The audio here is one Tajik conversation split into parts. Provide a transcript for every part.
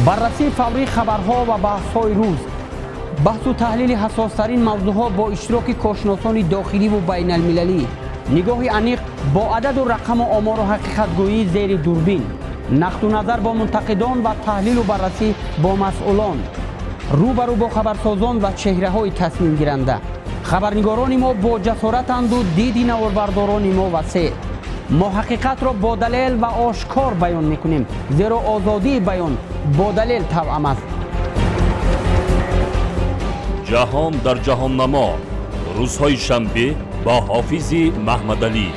Баррасии фаврии хабарҳо ва баҳсҳои рӯз, баҳсу таҳлили ҳассостарин мавзӯъҳо бо иштироки коршиносони дохиливу байналмилалӣ, нигоҳи аниқ бо ададу рақаму омору ҳақиқатгӯӣ зери дурбин, нақду назар бо мунтақидон ва таҳлилу баррасӣ бо масъулон, рӯ ба рӯ бо хабарсозон ва чеҳраҳои тасмимгиранда. Хабарнигорони мо бо ҷасоратанду диди наворбардорони мо васеъ. Мо ҳақиқатро бо далел ва ошкор баён мекунем, зеро озодии баён бо далел тавъам аст. Ҷаҳон дар ҷаҳоннамо рӯзҳои шанбе бо Ҳофизи Маҳмадалӣ.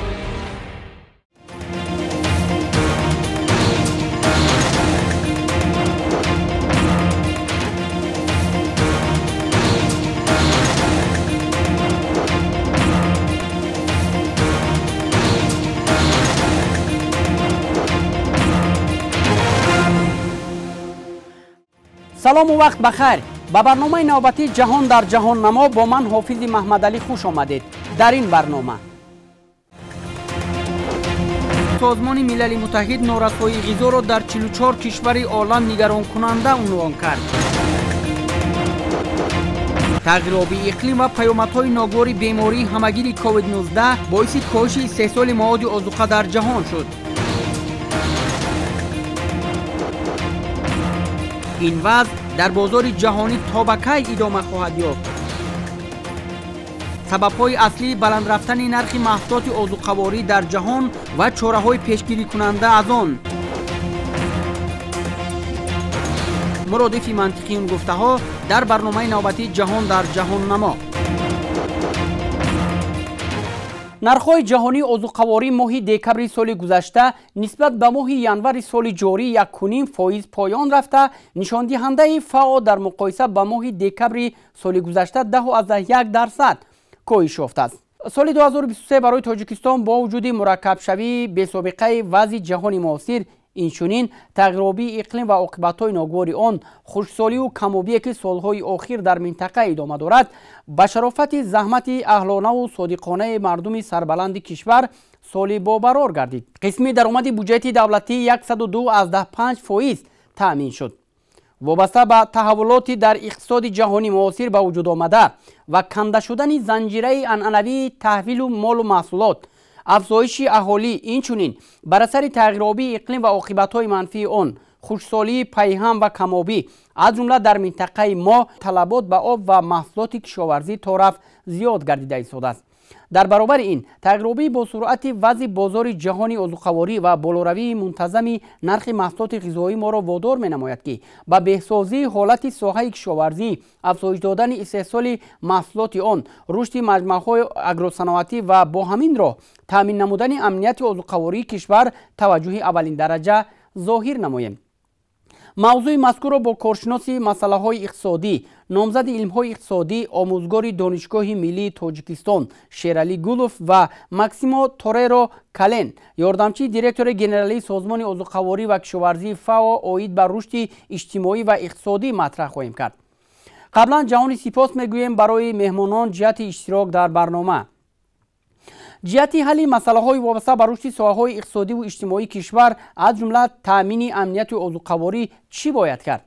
Салому вақт ба хайр. Ба барномаи навбатии «Ҷаҳон дар ҷаҳоннамо» бо ман Ҳофизи Маҳмадалӣ хуш омадед. Дар ин барнома Созмони Милали Муттаҳид норасоии ғизоро дар 44 кишвари олам нигаронкунанда унвон кард. Тағйиробии иқлим ва паёмадҳои ногувори бемории ҳамагири COVID-19 боиси коҳиши истеҳсоли маводи озуқа дар ҷаҳон шуд. Ин вазъ дар бозори ҷаҳонӣ то ба кай идома хоҳад ёфт? Сабабҳои аслии баланд рафтани нархи маҳсулоти озуқаворӣ дар ҷаҳон ва чораҳои пешгирикунанда аз он. Муродифи мантиқии ин гуфтаҳо дар барномаи навбатии «Ҷаҳон дар ҷаҳоннамо». Нархҳои ҷаҳонии озуқаворӣ моҳи декабри соли гузашта нисбат ба моҳи январи соли ҷорӣ 1,5% поён рафта, нишондиҳандаи ФАО дар муқоиса ба моҳи декабри соли гузашта 10,1% коҳиш ёфтааст. Соли 2023 барои Тоҷикистон бо вуҷуди мураккабшавии бесобиқаи вазъи ҷаҳони муосир, инчунин тағйиробии иқлим ва оқибатҳои ногувори он, хушксолию камобие ки солҳои охир дар минтақа идома дорад, ба шарофати заҳмати аҳлонаву содиқонаи мардуми сарбаланди кишвар соли бобарор гардид. Қисми даромади буҷети давлатӣ 102,5% таъмин шуд. Вобаста ба таҳаввулоти дар иқтисоди ҷаҳонӣ муосир ба вуҷуд омада ва канда шудани занҷираи анъанавии таҳвилу молу маҳсулот, афзоиши аҳолӣ, инчунин бар асари тағйиробии иқлим ва оқибатҳои манфии он, хушксолии пайҳам ва камобӣ, аз ҷумла дар минтақаи мо талабот ба об ва маҳсулоти кишоварзӣ торафт зиёд гардида истодааст. Дар баробари ин тағйиробии бо суръати вазъи бозори ҷаҳони озуқаворӣ ва болоравии мунтазами нархи маҳсулоти ғизоӣ моро водор менамояд, ки ба беҳсозии ҳолати соҳаи кишоварзӣ, афзоиш додани истеҳсоли маҳсулоти он, рушди маҷмӯаҳои агросаноатӣ ва бо ҳамин роҳ таъмин намудани амнияти озуқавории кишвар таваҷҷӯҳи аввалиндараҷа зоҳир намоем. Мавзӯи мазкурро бо коршиноси масъалаҳои иқтисодӣ, номзади илмҳои иқтисодӣ, омӯзгори Донишгоҳи миллии Тоҷикистон Шералӣ Гулов ва Максимо Тореро Кален, ёрдамчии директори генералии Созмони озуқаворӣ ва кишоварзии ФАО оид ба рушди иҷтимоӣ ва иқтисодӣ матраҳ хоҳем кард. Қаблан ҷаҳони сипос мегӯем барои меҳмонон ҷиҳати иштирок дар барнома. Ҷиҳати ҳалли масъалаҳои вобаста ба рушди соҳаҳои иқтисодиву иҷтимоии кишвар, аз ҷумла таъмини амнияти озуқаворӣ, чӣ бояд кард?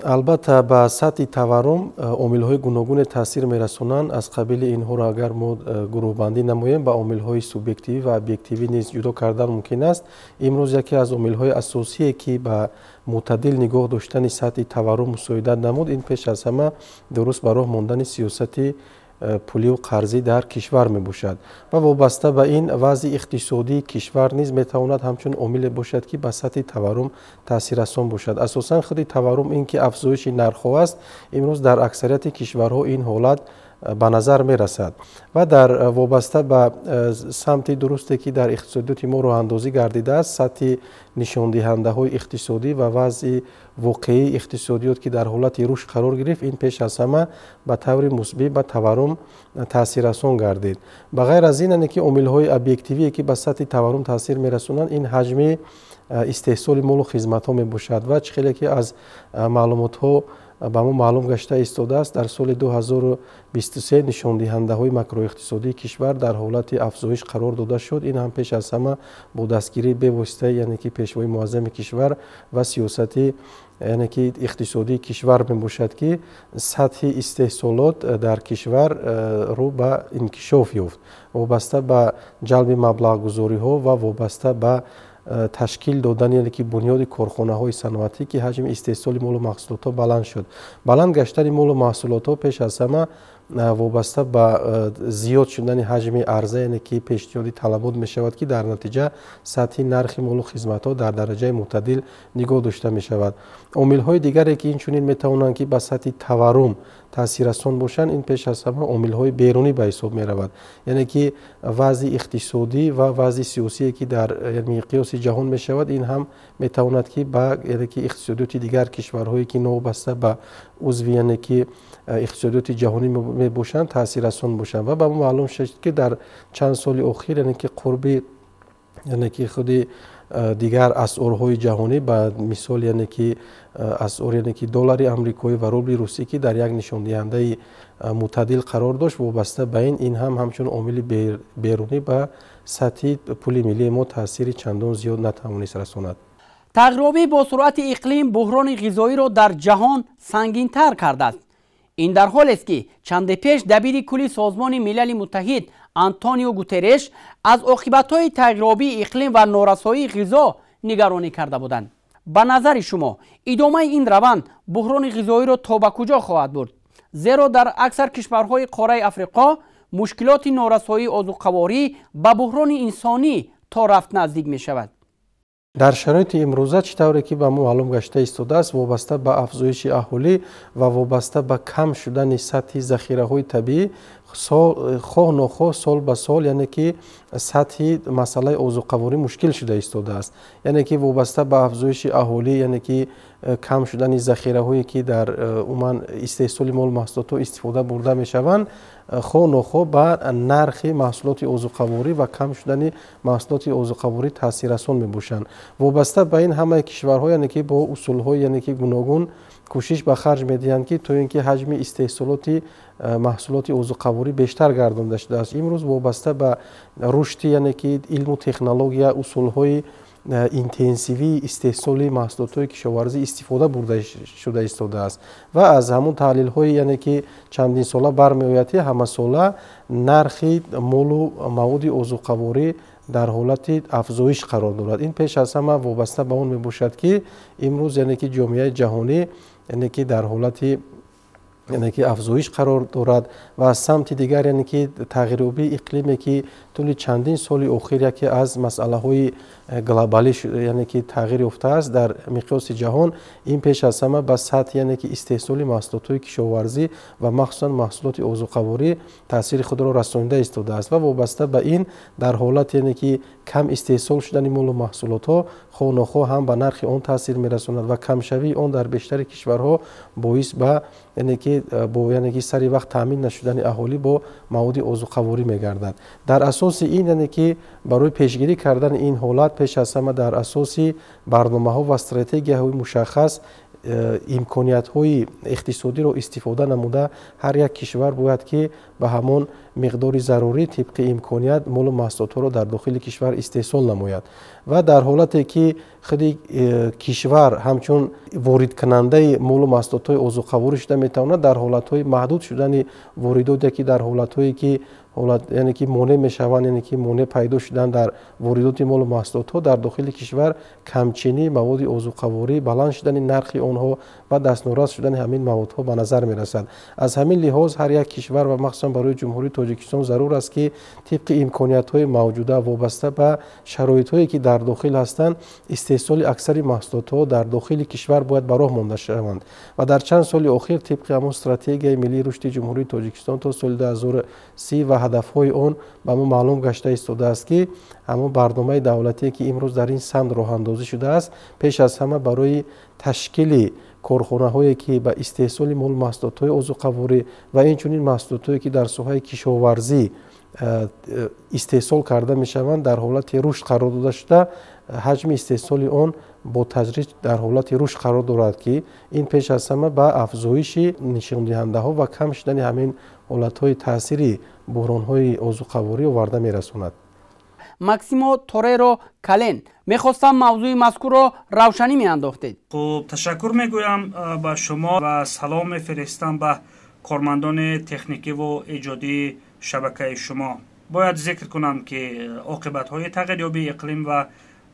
Албатта, ба сатҳи таваррум омилҳои гуногуне таъсир мерасонанд. Аз қабили инҳоро агар мо гурӯҳбандӣ намоем, ба омилҳои субъективӣ ва объективӣ низ ҷудо кардан мумкин аст. Имрӯз яке аз омилҳои асосие, ки ба мӯътадил нигоҳ доштани сатҳи таваррум мусоидат намуд, ин пеш аз ҳама дуруст ба роҳ мондани сиёсати пулию қарзӣ дар кишвар мебошад ва вобаста ба ин вазъи иқтисодии кишвар низ метавонад ҳамчун омиле бошад, ки ба сатҳи таваррум таъсиррасон бошад. Асосан худи таваррум ин ки афзоиши нархҳо аст, имрӯз дар аксарияти кишварҳо ин ҳолат ба назар мерасад ва дар вобаста ба самти дурусте, ки дар иқтисодиёти мо роҳандозӣ гардидааст, сатҳи нишондиҳандаҳои иқтисодӣ ва вазъи воқеии иқтисодиёт, ки дар ҳолати рушд қарор гирифт, ин пеш аз ҳама ба таври мусбӣ ба таваррум таъсиррасон гардид. Ба ғайр аз ин, ане ки омилҳои объективие, ки ба сатҳи таваррум таъсир мерасонанд, ин ҳаҷми истеҳсоли молу хизматҳо мебошад ва чӣ хеле ки аз маълумотҳо ба мо маълум гашта истодааст, дар соли 2023 нишондиҳандаҳои макроиқтисодии кишвар дар ҳолати афзоиш қарор дода шуд. Ин ҳам пеш аз ҳама бо дастгирии бевоситаи, яъне ки пешвои муаззами кишвар ва сиёсати, яъне ки иқтисодии кишвар мебошад, ки сатҳи истеҳсолот дар кишвар рӯ ба инкишоф ёфт, вобаста ба ҷалби маблағгузориҳо ва вобаста ба ташкил додани, яъне ки бунёди корхонаҳои саноатӣ, ки ҳаҷми истеҳсоли молу маҳсулотҳо баланд шуд. Баланд гаштани молу маҳсулотҳо пеш аз ҳама вобаста ба зиёд шудани ҳаҷми арза, яъне ки пешниҳоди талабот мешавад, ки дар натиҷа сатҳи нархи молу хизматҳо дар дараҷаи мӯътадил нигоҳ дошта мешавад. Омилҳои дигаре, ки инчунин метавонанд, ки ба сатҳи таваррум таъсиррасон бошанд, ин пеш аз ҳама омилҳои берунӣ ба ҳисоб меравад, яъне ки вазъи иқтисодӣ ва вазъи сиёсие, ки дар миқёси ҷаҳон мешавад, ин ҳам метавонад, ки ба, яъне ки иқтисодиёти дигар кишварҳое, ки новобаста ба узви, яъне ки иқтисодиёти ҷаҳонӣ мебошанд, таъсиррасон бошанд. Ва ба мо маълум шуд, ки дар чанд соли охир, яъне ки қурби, яъне ки худи дигар асъорҳои ҷаҳонӣ, ба мисол, яъне ки асъор, яъне ки доллари амрикоӣ ва рубли русӣ, ки дар як нишондиҳандаи мӯътадил қарор дошт, вобаста ба ин ҳам ҳамчун омили берунӣ ба сатҳи пули миллии мо таъсири чандон зиёд натавонист расонад. Тағйирёбӣ бо суръати иқлим буҳрони ғизоиро дар ҷаҳон сангинтар кардааст. Ин дар ҳолест, ки чанде пеш дабири кулли Созмони Милали Муттаҳид Антонио Гутерреш аз оқибатҳои тағйирёбии иқлим ва норасоии ғизо нигаронӣ карда буданд. Ба назари шумо, идомаи ин раванд буҳрони ғизоиро то ба куҷо хоҳад бурд? Зеро дар аксар кишварҳои қораи Африқо мушкилоти норасоии озуқаворӣ ба буҳрони инсонӣ то рафт наздик мешавад. Дар шароити имрӯза, чӣ тавре ки ба мо маълум гашта истодааст, вобаста ба афзоиши аҳолӣ ва вобаста ба кам шудани сатҳи захираҳои табиӣ, хоҳ нохоҳ сол ба сол, яъне ки сатҳи масъалаи озуқаворӣ мушкил шуда истодааст. Яъне ки вобаста ба афзоиши аҳолӣ, яъне ки кам шудани захираҳое, ки дар умуман истеҳсоли молу маҳсулотҳо истифода бурда мешаванд, хоҳ нохоҳ ба нархи маҳсулоти озуқаворӣ ва кам шудани маҳсулоти озуқаворӣ таъсиррасон мебошанд. Вобаста ба ин ҳамаи кишварҳо, яъне ки бо усулҳои, яъне ки гуногун кӯшиш ба харҷ медиҳанд, ки то ин ки ҳаҷми истеҳсолоти маҳсулоти озуқаворӣ бештар гардонда шудааст. Имрӯз вобаста ба рушди, яъне ки илму технология, усулҳои интенсивии истеҳсоли маҳсулотҳои кишоварзӣ истифода бурда шуда истодааст ва аз ҳамун таҳлилҳои, яъне ки чандинсола бармеояд, ки ҳамасола нархи молу маводи озуқаворӣ дар ҳолати афзоиш қарор дорад. Ин пеш аз ҳама вобаста ба он мебошад, ки имрӯз, яъне ки ҷомеаи ҷаҳонӣ, яъне ки дар ҳолати, яъне ки афзоиш қарор дорад ва аз самти дигар, яъне ки тағйирёбии иқлиме, ки тӯли чандин соли охир яке аз масъалаҳои глобалӣ, яъне ки тағйир ёфтааст дар миқёси ҷаҳон, ин пеш аз ҳама ба сатҳ, яъне ки истеҳсоли маҳсулотҳои кишоварзӣ ва махсусан маҳсулоти озуқаворӣ таъсири худро расонида истодааст. Ва вобаста ба ин дар ҳолат, яъне ки кам истеҳсол шудани молу маҳсулотҳо хоҳ нохоҳ ҳам ба нархи он таъсир мерасонад ва камшавии он дар бештари кишварҳо боис ба, яъне ки бо, яъне ки сари вақт таъмин нашудани аҳолӣ бо маводи озуқаворӣ мегардад. Дар асоси ин, яъне ки барои пешгирӣ кардани ин ҳолат пеш аз ҳама дар асоси барномаҳо ва стратегияҳои мушаххас имкониятҳои иқтисодиро истифода намуда ҳар як кишвар бояд, ки ба ҳамон миқдори зарурӣ тибқи имконият молу маҳсулотҳоро дар дохили кишвар истеҳсол намояд. Ва дар ҳолате ки худи кишвар ҳамчун воридкунандаи молу маҳсулотҳои озуқаворӣ шуда метавонад, дар ҳолатҳои маҳдуд шудани воридот яки дар ҳолатҳое ки яъне ки монеъ мешаванд, яъне ки монеъ пайдо шудан дар воридоти молу маҳсулотҳо дар дохили кишвар, камчинии маводи озуқаворӣ, баланд шудани нархи онҳо ва дастнорас шудани ҳамин маводҳо ба назар мерасад. Аз ҳамин лиҳоз ҳар як кишвар ва махсусан барои Ҷумҳурии Тоҷикистон зарур аст, ки тибқи имкониятҳои мавҷуда вобаста ба шароитҳое, ки дар дохил ҳастанд, истеҳсоли аксари маҳсулотҳо дар дохили кишвар бояд ба роҳ монда шаванд. Ва дар чанд соли охир тибқи ҳамон стратегияи миллии рушди Ҷумҳурии Тоҷикистон то соли 2030 ва ҳадафҳои он ба мо маълум гашта истодааст, ки ҳамон барномаи давлатие, ки имрӯз дар ин самт роҳандозӣ шудааст, пеш аз ҳама барои ташкили корхонаҳое, ки ба истеҳсоли молу маҳсулотҳои озуқаворӣ ва инчунин маҳсулотҳое, ки дар соҳаи кишоварзӣ истеҳсол карда мешаванд, дар ҳолати рушд қарор дода шуда, ҳаҷми истеҳсоли он бо таҷриҷ дар ҳолати рушд қарор дорад, ки ин пеш аз ҳама ба афзоиши нишондиҳандаҳо ва кам шудани ҳамин ҳолатҳои таъсири буҳронҳои озуқаворӣ оварда мерасонад. Максимо Тореро Кален, мехостам мавзӯи мазкурро равшанӣ меандохтед. Хуб, ташаккур мегӯям ба шумо ва салом мефиристам ба кормандони техникиву эҷодии шабакаи шумо. Бояд зикр кунам, ки оқибатҳои тағйирёбии иқлим ва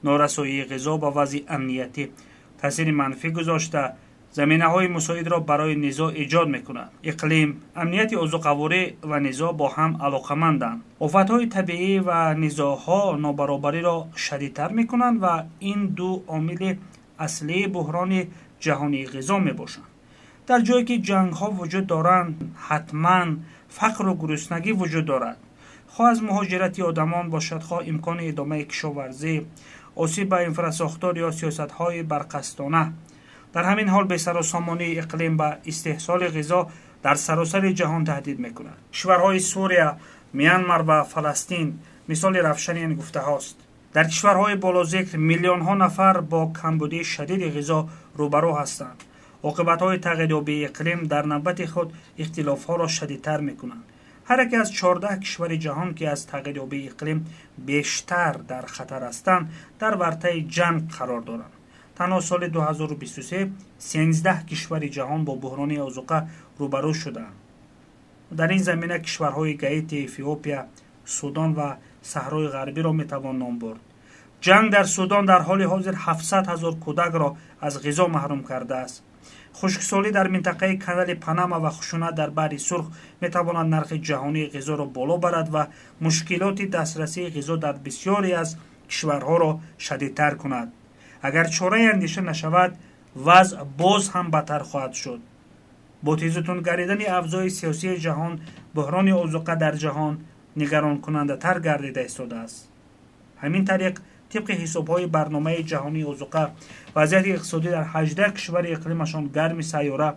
норасоии ғизо ба вазъи амниятӣ таъсири манфӣ гузошта, заминаҳои мусоидро барои низоъ эҷод мекунад. Иқлим, амнияти озуқаворӣ ва низоъ бо ҳам алоқаманданд. Офатҳои табиӣ ва низоъҳо нобаробариро шадидтар мекунанд ва ин ду омили аслии буҳрони ҷаҳонии ғизо мебошанд. Дар ҷое ки ҷангҳо вуҷуд доранд, ҳатман фақру гуруснагӣ вуҷуд дорад. Хоҳ аз муҳоҷирати одамон бошад, хоҳ имкони идомаи кишоварзӣ, осиб ба инфрасохтор ё сиёсатҳои барқасдона. Дар ҳамин ҳол бесарусомонии иқлим ба истеҳсоли ғизо дар саросари ҷаҳон таҳдид мекунад. Кишварҳои Сурия, Мянмар ва Фаластин мисоли равшани ин гуфтаҳост. Дар кишварҳои болозикр миллионҳо нафар бо камбудии шадиди ғизо рӯбарӯ ҳастанд. Оқибатҳои тағйирёбии иқлим дар навбати худ ихтилофҳоро шадидтар мекунанд. Ҳар яке аз 14 кишвари ҷаҳон, ки аз тағйирёбии иқлим бештар дар хатар ҳастанд, дар вартаи ҷанг қарор доранд. Танҳо соли 2023 13 кишвари ҷаҳон бо буҳрони озуқа рӯбарӯ шуданд. Дар ин замина кишварҳои Гаити, Эфиопия, Судон ва Саҳрои Ғарбиро метавон ном бурд. Ҷанг дар Судон дар ҳоли ҳозир 700 ҳазор кӯдакро аз ғизо маҳрум кардааст. Хушксолӣ дар минтақаи канали Панама ва хушунат дар Баҳри Сурх метавонад нархи ҷаҳонии ғизоро боло барад ва мушкилоти дастрасии ғизо дар бисёре аз кишварҳоро шадидтар кунад. Агар чорае андеша нашавад, вазъ боз ҳам бадтар хоҳад шуд. Бо тезутун гардидани авзои сиёсии ҷаҳон, буҳрони озуқа дар ҷаҳон нигаронкунандатар гардида истодааст. Ҳамин тариқ, тибқи ҳисобҳои барномаи ҷаҳонии озуқа, вазъияти иқтисодӣ дар 18 кишвари иқлимашон гарми сайёра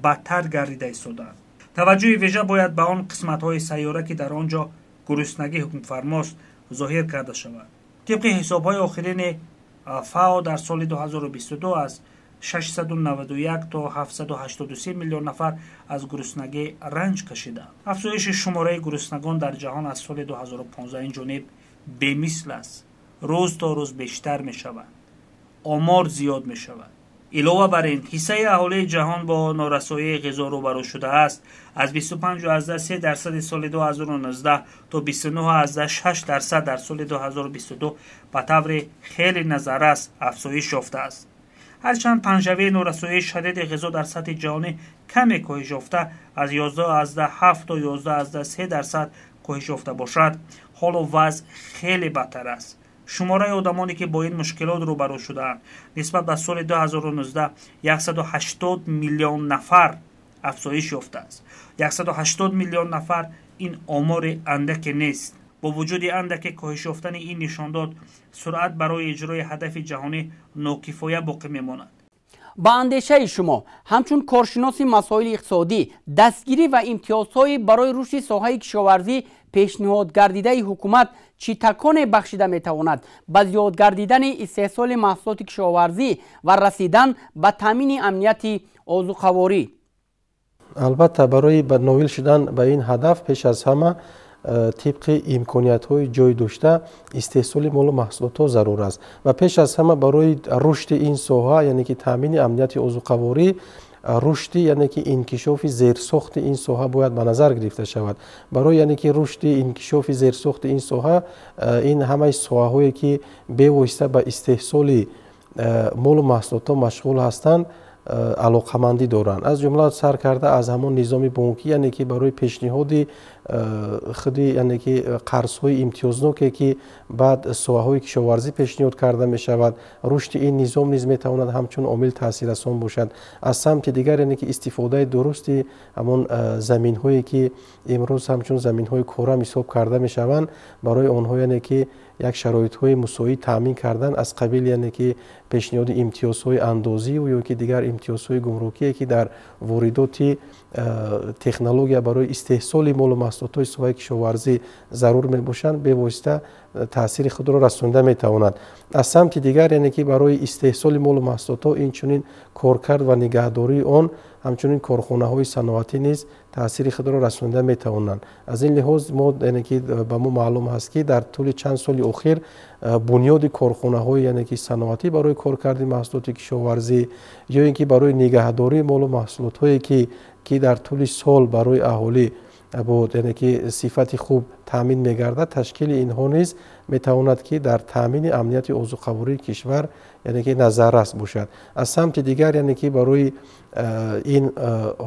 бадтар гардида истодааст. Таваҷҷӯҳи вижа бояд ба он қисматҳои сайёра, ки дар он ҷо гуруснагӣ ҳукмфармост, зоҳир карда шавад. Тибқи ҳисобҳои охирини ФАО дар соли 2022 аз 691 то 783 миллион нафар аз гуруснагӣ ранҷ кашиданд. Афзоиши шумораи гуруснагон дар ҷаҳон аз соли 2015 ин ҷониб бемисл аст. Рӯз то рӯз бештар мешавад, омор зиёд мешавад. Илова бар ин, ҳиссаи аҳолии ҷаҳон бо норасоии ғизо рӯбарӯ шудааст аз 25,3% соли 2019 то 29,6% дар соли 2022 ба таври хеле назаррас афзоиш ёфтааст. Ҳарчанд панҷавии норасоии шадиди ғизо дар сатҳи ҷаҳонӣ каме коҳиш ёфта, аз 11,7 то 11,3% коҳиш ёфта бошад, ҳоло вазъ хеле бадтар аст. Шумораи одамоне, ки бо ин мушкилот рӯбарӯ шудаанд, нисбат ба соли 2019 180 миллион нафар афзоиш ёфтааст. 180 миллион нафар ин омори андаке нест. Бо вуҷуди андаке коҳиш ёфтани ин нишондод, суръат барои иҷрои ҳадафи ҷаҳонӣ нокифоя боқӣ мемонад. Ба андешаи шумо, ҳамчун коршиноси масоили иқтисодӣ, дастгирӣ ва имтиёзҳои барои рушди соҳаи кишоварзӣ пешниҳод гардидаи ҳукумат чӣ таконе бахшида метавонад ба зиёд гардидани истеҳсоли маҳсулоти кишоварзӣ ва расидан ба таъмини амнияти озуқаворӣ? Албатта, барои ноил шудан ба ин ҳадаф пеш аз ҳама тибқи имкониятҳои ҷой дошта истеҳсоли молу маҳсулотҳо зарур аст ва пеш аз ҳама барои рушди ин соҳа, яъне ки таъмини амнияти озуқаворӣ, рушди, яъне ки инкишофи зерсохти ин соҳа бояд ба назар гирифта шавад. Барои, яъне ки рушди инкишофи зерсохти ин соҳа, ин ҳамаи соҳаҳое, ки бевосита ба истеҳсоли молу маҳсулотҳо машғул ҳастанд, алоқамандӣ доранд, аз ҷумла сар карда аз ҳамон низоми бонкӣ, яъне ки барои пешниҳоди худи, яъне ки қарзҳои имтиёзноке, ки баъд соҳаҳои кишоварзӣ пешниҳод карда мешавад, рушди ин низом низ метавонад ҳамчун омил таъсиррасон бошад. Аз самти дигар, яъне ки истифодаи дурусти ҳамон заминҳое, ки имрӯз ҳамчун заминҳои корам ҳисоб карда мешаванд, барои онҳо, яъне ки як шароитҳои мусоид таъмин кардан аз қабили, яъне ки пешниҳоди имтиёзҳои андозӣ ё ки дигар имтиёзҳои гумрукие, ки дар воридоти технология барои истеҳсоли молу маҳсулотҳои соҳаи кишоварзӣ зарур мебошанд, бевосита таъсири худро расонда метавонад. Аз самти дигар, яъне ки барои истеҳсоли молу маҳсулотҳо, инчунин коркард ва нигаҳдории он, ҳамчунин корхонаҳои саноатӣ низ таъсири худро расонда метавонанд. Аз ин лиҳоз мо, яъне ки ба мо маълум ҳаст, ки дар тӯли чанд соли охир бунёди корхонаҳои, яъне ки саноатӣ барои коркарди маҳсулоти кишоварзӣ ё ин ки барои нигаҳдории молу маҳсулотҳое, ки дар тӯли сол барои аҳолӣ бо, яъне ки сифати хуб таъмин мегардад, ташкили инҳо низ метавонад, ки дар таъмини амнияти озуқавории кишвар, яъне ки назаррас бошад. Аз самти дигар, яъне ки барои ин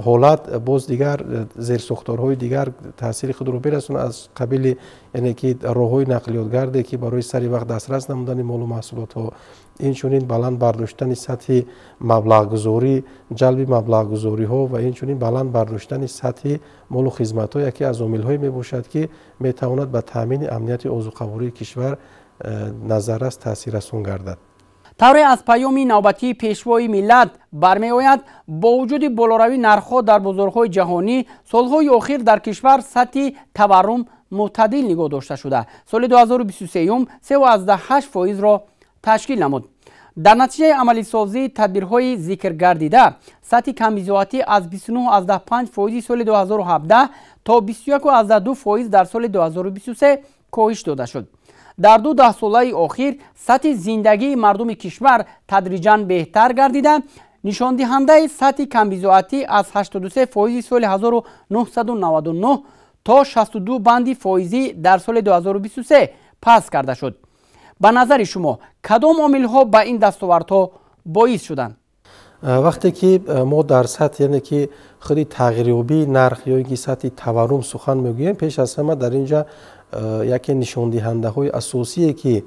ҳолат боз дигар зерсохторҳои дигар таъсири худро бирасонад, аз қабили, яъне ки роҳҳои нақлиётгарде, ки барои сари вақт дастрас намудани молу маҳсулотҳо, инчунин баланд бардоштани сатҳи маблағгузорӣ, ҷалби маблағгузориҳо ва инчунин баланд бардоштани сатҳи молу хизматҳо яке аз омилҳое мебошад, ки метавонад ба таъмини амнияти озуқавории кишвар назаррас таъсиррасон гардад. Тавре аз паёми навбатии Пешвои миллат бармеояд, бо вуҷуди болоравии нархҳо дар бозорҳои ҷаҳонӣ, солҳои охир дар кишвар сатҳи таваррум мӯътадил нигоҳ дошта шуда, соли 2023 3,8 фоизро ташкил намуд. Дар натиҷаи амалисозии тадбирҳои зикргардида, сатҳи камбизоатӣ аз 29,5 фоизи соли 2017 то 21,2 фоиз дар соли 2023 коҳиш дода шуд. Дар 2 даҳсолаи охир сатҳи зиндагии мардуми кишвар тадриҷан беҳтар гардида, нишондиҳандаи сатҳи камбизоатӣ аз 83 фоизи соли 1999 то 62 банди фоизӣ дар соли 2023 паст карда шуд. Ба назари шумо, кадом омилҳо ба ин дастовардҳо боис шуданд? Вақте ки мо дар сатҳ, яъне ки худи тағйирёбии нарх ё ин ки сатҳи таваррум сухан мегӯем, пеш аз ҳама дар ин ҷа яке нишондиҳандаҳои асосие, ки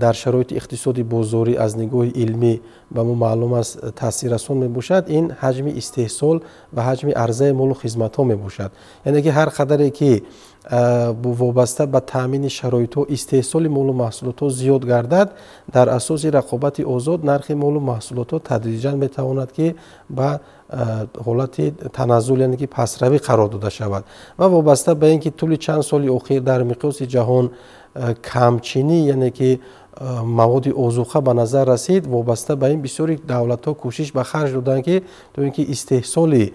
дар шароити иқтисоди бозорӣ аз нигоҳи илмӣ ба мо маълум аст, таъсиррасон мебошад, ин ҳаҷми истеҳсол ва ҳаҷми арзаи молу хизматҳо мебошад. Яъне ки ҳар қадаре ки вобаста ба таъмини шароитҳо истеҳсоли молу маҳсулотҳо зиёд гардад, дар асоси рақобати озод нархи молу маҳсулотҳо тадриҷан метавонад, ки ба ҳолати таназзул, яъне ки пастравӣ қарор дода шавад. Ва вобаста ба ин ки тӯли чанд соли охир дар миқёси ҷаҳон камчинӣ, яъне ки маводи озуқа ба назар расид, вобаста ба ин бисёри давлатҳо кӯшиш ба харҷ доданд, ки то ин ки истеҳсоли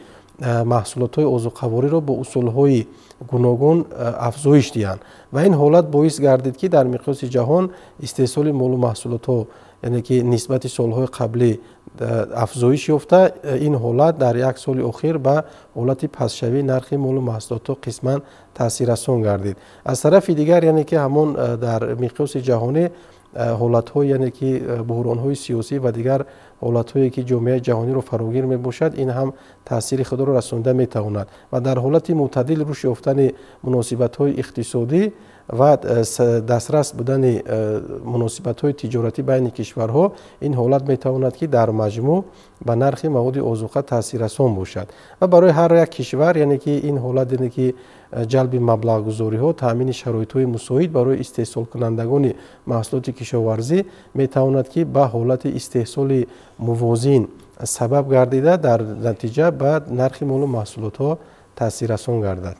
маҳсулотҳои озуқавориро бо усулҳои гуногун афзоиш диҳанд. Ва ин ҳолат боис гардид, ки дар миқёси ҷаҳон истеҳсоли молу маҳсулотҳо, яъне ки нисбати солҳои қаблӣ афзоиш ёфта, ин ҳолат дар як соли охир ба ҳолати пастшавии нархи молу маҳсулотҳо қисман таъсиррасон гардид. Аз тарафи дигар, яъне ки ҳамон дар миқёси ҷаҳонӣ ҳолатҳо, яъне ки буҳронҳои сиёсӣ ва дигар ҳолатҳое, ки ҷомеаи ҷаҳониро фарогир мебошад, ин ҳам таъсири худро расонда метавонад. Ва дар ҳолати мӯътадил рушд ёфтани муносибатҳои иқтисодӣ ва дастрас будани муносибатҳои тиҷоратӣ байни кишварҳо, ин ҳолат метавонад, ки дар маҷмӯъ ба нархи маводи озуқа таъсиррасон бошад. Ва барои ҳар як кишвар, яъне ки ин ҳолат, яъне ки ҷалби маблағгузориҳо, таъмини шароитҳои мусоид барои истеҳсолкунандагони маҳсулоти кишоварзӣ метавонад, ки ба ҳолати истеҳсоли мувозин сабаб гардида, дар натиҷа ба нархи молу маҳсулотҳо таъсиррасон гардад.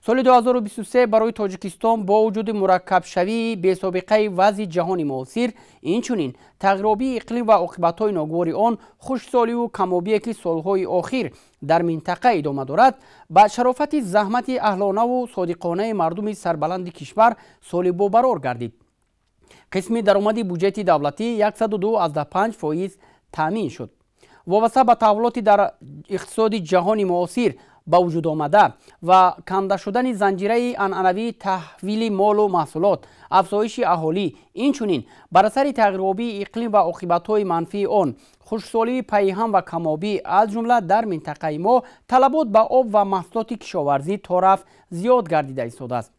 Соли 2023 барои Тоҷикистон бо вуҷуди мураккабшавии бесобиқаи вазъи ҷаҳони муосир, инчунин тағйирёбии иқлим ва оқибатҳои ногувори он, хушксоливу камобие, ки солҳои охир дар минтақа идома дорад, ба шарофати заҳмати аҳлонаву содиқонаи мардуми сарбаланди кишвар соли бобарор гардид. Қисми даромади буҷети давлатӣ 102,5 фоиз таъмин шуд. Вобаста ба таҳаввулоти дар иқтисоди ҷаҳони муосир ба вуҷуд омада ва канда шудани занҷираи анъанавии таҳвили молу маҳсулот, афзоиши аҳолӣ, инчунин бар асари тағйирёбии иқлим ва оқибатҳои манфии он, хушксолии пайҳам ва камобӣ, аз ҷумла дар минтақаи мо, талабот ба об ва маҳсулоти кишоварзӣ торафт зиёд гардида истодааст.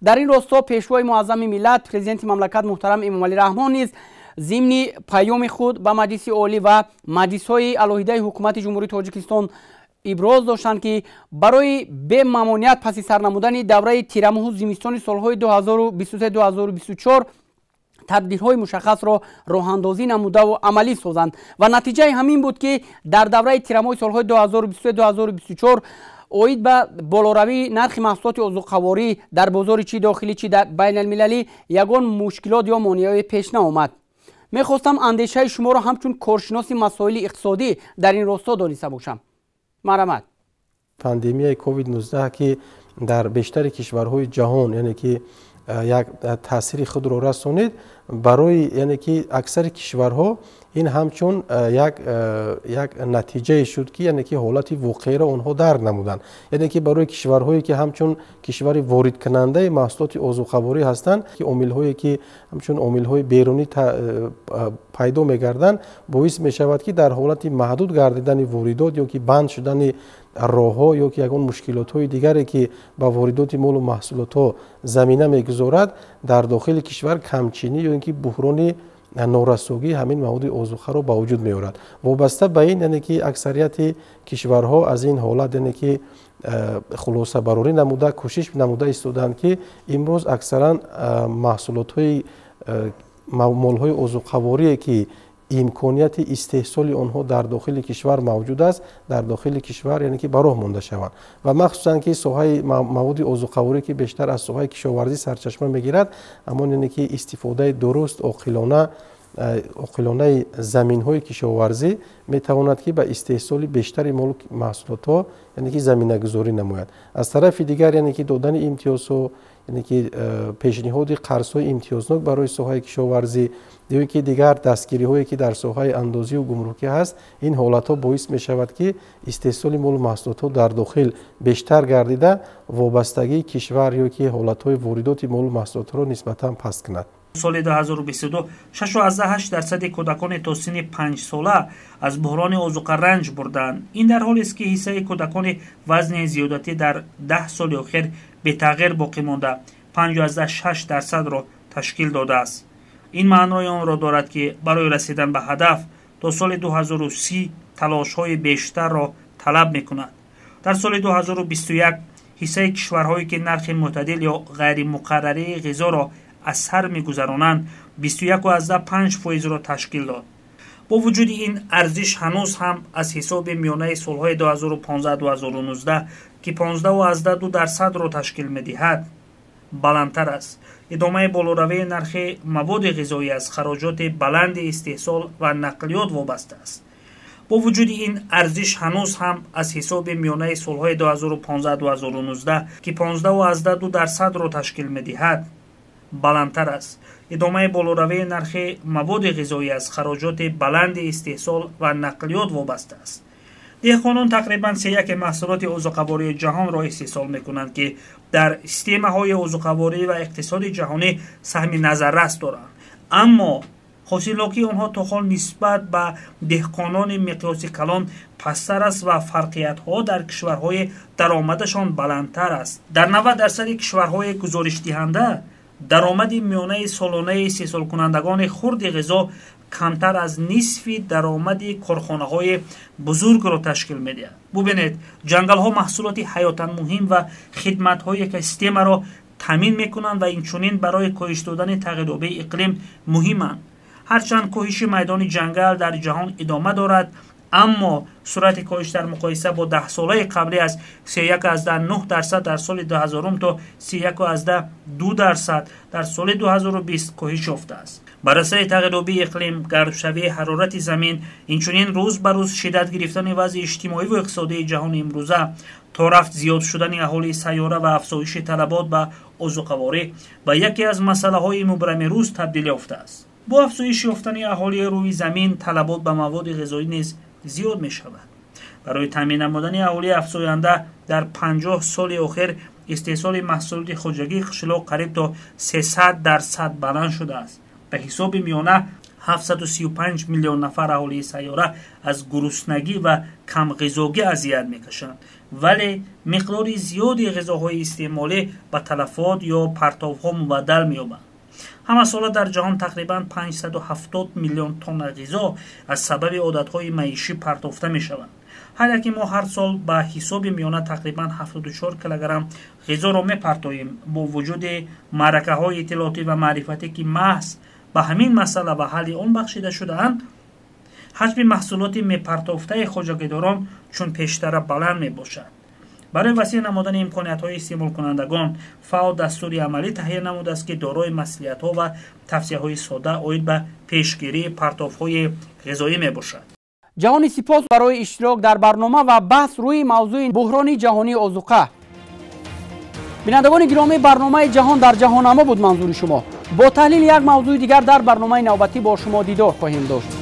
Дар ин росто Пешвои муаззами миллат, Президенти мамлакат муҳтарам Эмомалӣ Раҳмон низ зимни паёми худ ба Маҷлиси Олӣ ва маҷлисҳои алоҳидаи Ҳукумати Ҷумҳурии Тоҷикистон иброз доштанд, ки барои бемамоният паси сар намудани давраи тирамоҳу зимистони солҳои 2023-2024. тадбирҳои мушаххасро роҳандозӣ намудаву амалӣ созанд ва натиҷаи ҳамин буд, ки дар давраи тирамоҳи солҳои 2023-2024 оид ба болоравии нархи маҳсулоти озуқаворӣ дар бозори чи дохилӣ, чи байналмилалӣ ягон мушкилот ё монеаҳое пеш наомад. Мехостам андешаи шуморо ҳамчун коршиноси масоили иқтисодӣ дар ин росто дониста бошам. Марҳамат. Пандемияи COVID-19, ки дар бештари кишварҳои ҷаҳон, яъне ки як таъсири худро расонид, барои, яъне ки, аксари кишварҳо ин ҳамчун як натиҷае шуд, ки, яъне ки, ҳолати воқеиро онҳо дарк намуданд. Яъне ки барои кишварҳое, ки ҳамчун кишвари воридкунандаи маҳсулоти озуқаворӣ ҳастанд, ки омилҳое, ки ҳамчун омилҳои берунӣ пайдо мегарданд, боис мешавад, ки дар ҳолати маҳдуд гардидани воридот ё ки банд шудани роҳҳо ё ки ягон мушкилотҳои дигаре, ки ба воридоти молу маҳсулотҳо замина мегузорад, дар дохили кишвар камчинӣ ё ин ки буҳрони норасогии ҳамин маводи озуқаро ба вуҷуд меорад. Вобаста ба ин, яъне ки, аксарияти кишварҳо аз ин ҳолат, яъне ки, хулосабарорӣ намуда, кӯшиш намуда истодаанд, ки имрӯз аксаран маҳсулотҳои, молҳои озуқаворие, ки имконияти истеҳсоли онҳо дар дохили кишвар мавҷуд аст, дар дохили кишвар, яъне ки, ба роҳ монда шаванд. Ва махсусан ки соҳаи маводи озуқаворӣ, ки бештар аз соҳаи кишоварзӣ сарчашма мегирад, ҳамон, яъне ки, истифодаи дуруст, оқилонаи заминҳои кишоварзӣ метавонад, ки ба истеҳсоли бештари молу маҳсулотҳо, яъне ки, заминагузорӣ намояд. Аз тарафи дигар, яъне ки, додани имтиёзҳо, яъне ки пешниҳоди қарзҳои имтиёзнок барои соҳаи кишоварзӣ ё ки дигар дастгириҳое, ки дар соҳаи андозию гумрукӣ ҳаст, ин ҳолатҳо боис мешавад, ки истеҳсоли молу маҳсулотҳо дар дохил бештар гардида, вобастагии кишвар ё ки ҳолатҳои воридоти молу маҳсулотҳоро нисбатан паст кунад. Соли 2022 6,8% кӯдакони то синни 5-сола аз буҳрони озуқа ранҷ бурданд. Ин дар ҳолест, ки ҳиссаи кӯдакони вазни зиёдатӣ дар 10 соли охир бетағйир боқӣ монда, 5,6%-ро ташкил додааст. Ин маънои онро дорад, ки барои расидан ба ҳадаф то соли 2030 талошҳои бештарро талаб мекунад. Дар соли 2021 ҳиссаи кишварҳое, ки нархи мӯътадил ё ғайримуқаррарии ғизоро аз сар мегузаронанд, 21,5%-ро ташкил дод. Бо вуҷуди ин арзиш ҳанӯз ҳам аз ҳисоби миёнаи солҳои 2015-2019, ки 15,2%-ро ташкил медиҳад, баландтар аст. Идомаи болоравии нархи маводи ғизоӣ аз хароҷоти баланди истеҳсол ва нақлиёт вобаста аст. Бо вуҷуди ин арзиш ҳанӯз ҳам аз ҳисоби миёнаи солҳои 2015-2019, ки 15,2%-ро ташкил медиҳад, баландтар аст. Идомаи болоравии нархи маводи ғизоӣ аз хароҷоти баланди истеҳсол ва нақлиёт вобаста аст. Деҳқонон тақрибан сеяки маҳсулоти озуқавории ҷаҳонро истеҳсол мекунанд, ки дар системаҳои озуқаворӣ ва иқтисоди ҷаҳонӣ саҳми назаррас доранд, аммо ҳосилнокии онҳо то ҳол нисбат ба деҳқонони миқёси калон пасттар аст ва фарқиятҳо дар кишварҳои даромадашон баландтар аст. Дар 90% кишварҳои гузоришдиҳанда даромади миёнаи солонаи истеҳсолкунандагони хурди ғизо камтар аз нисфи даромади корхонаҳои бузургро ташкил медиҳад. Бубинед, ҷангалҳо маҳсулоти ҳаётан муҳим ва хидматҳои экосистемаро таъмин мекунанд ва инчунин барои коҳиш додани тағйирёбии иқлим муҳиманд. Ҳарчанд коҳиши майдони ҷангал дар ҷаҳон идома дорад, аммо суръати коҳиш дар муқоиса бо 10-солаи қаблӣ аз 31,9% дар соли 2000 то 31,2% дар соли 2020 коҳиш ёфтааст. Бар асари тағйирёбии иқлим, гармшавии ҳарорати замин, инчунин рӯз ба рӯз шиддат гирифтани вазъи иҷтимоиву иқтисодии ҷаҳони имрӯза, то рафт зиёд шудани аҳолии сайёра ва афзоиши талабот ба озуқаворӣ ба яке аз масъалаҳои мубрами рӯз табдил ёфтааст. Бо афзоиш ёфтани аҳолии рӯи замин талабот ба маводи ғизоӣ низ зиёд мешавад. Барои таъмин намудани аҳолии афзоянда дар 50 соли охир истеҳсоли маҳсулоти хоҷагии қишлоқ қариб то 300% баланд шудааст. Ба ҳисоби миёна 735 миллион нафар аҳолии сайёра аз гуруснагӣ ва камғизогӣ азият мекашанд, вале миқдори зиёди ғизоҳои истеъмолӣ ба талафот ё партовҳо мубаддал меёбанд. Ҳамасола дар ҷаҳон тақрибан 570 миллион тонна ғизо аз сабаби одатҳои маишӣ партофта мешаванд. Ҳар яки мо ҳар сол ба ҳисоби миёна тақрибан 74 килограмм ғизоро мепартоем. Бо вуҷуди маъракаҳои иттилоотӣ ва маърифатӣ, ки маҳз Ба ҳамин масъала ва ҳалли он бахшида шудаанд, ҳаҷми маҳсулоти мепартофтаи хоҷагидорон чун пештара баланд мебошад. Барои васеъ намудани имкониятҳои истеъмолкунандагон, ФАО дастури амалӣ таҳия намудааст, ки дорои маслиҳатҳо ва тавсияҳои сода оид ба пешгирии партовҳои ғизоӣ мебошад. Ҷаҳони сипос барои иштирок дар барнома ва баҳс рӯи мавзӯи буҳрони ҷаҳонии озуқа. Бинандагони гиромӣ, барномаи «Ҷаҳон дар ҷаҳоннамо» буд манзури шумо. Бо таҳлили як мавзӯи дигар дар барномаи навбатӣ бо шумо дидор хоҳем дошт.